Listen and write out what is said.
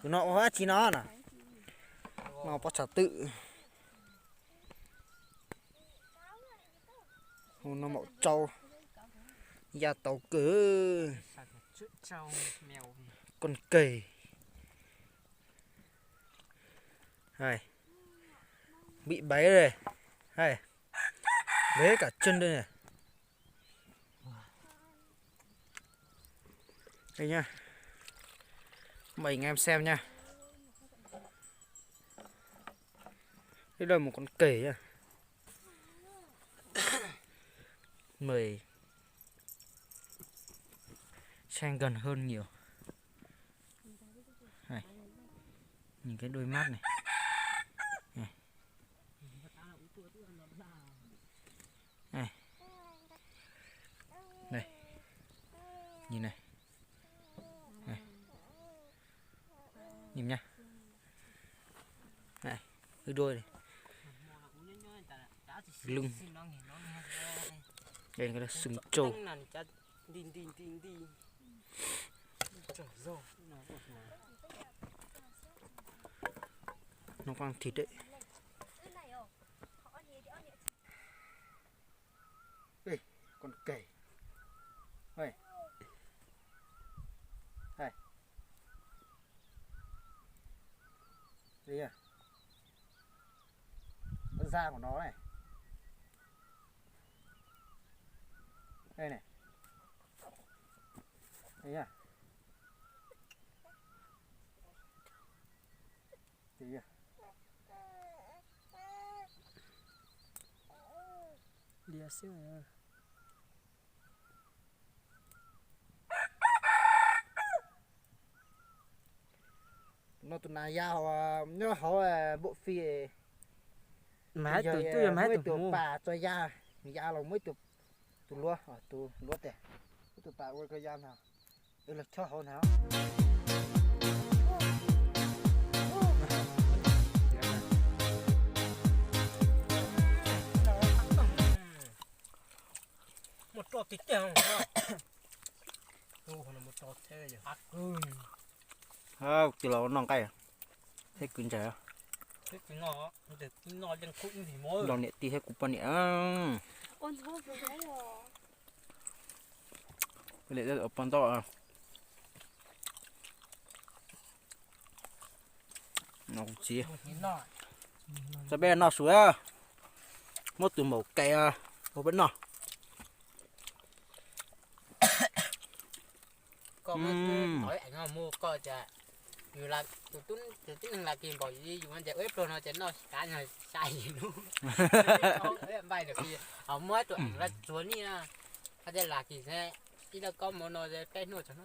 Tus no ua dab tsi no na? No pob tshav twm. Hu no maum tsau. Ya tau kawg. Con keg. Hais. Bị bẫy rồi. Hais. Bế cả chân đây này. Đây nha. Mời anh em xem nha. Đây là một con kể nha. Mời sang gần hơn nhiều. Này. Nhìn cái đôi mắt này. Này. Này. Đây. Nhìn này. Này. Nhìn nha. Này, cái đuôi này. Lưng. Đây là cái sừng trâu. Nó có ăn thịt đấy. Ê, con kể. Ê. Ê. Đây à. Con da của nó này. Đây này. Đây nhá. Đây nhá. Lias xwb. No tus nas ya nyob hauv bộ phim. Mas tus, tus, mas muab tus pas tso ya, ya los muab tus, tus luab, tus luab tiag, muab tus pas ua ko ya no. Los chob hauv na. Mus rau tim tiag. Tus los noj nqaij thiab kwv ntxawg. Los niam tij thiab kuv poj niam. Poj niam ua paj ntaub. No kuv txiv. Tso peb noj su, muab tus maum kais ua peb noj. Koj muab tus tov eev mus koj tias, yus tus tib neeg las kis npaum yus ua ntses ua ib pluag no ces noj kav nyog sai yus lub npaij. Muab tus eev los tsuag nij na, hais tias las kis ib lauj kaub mus no peb hnub tsuag no.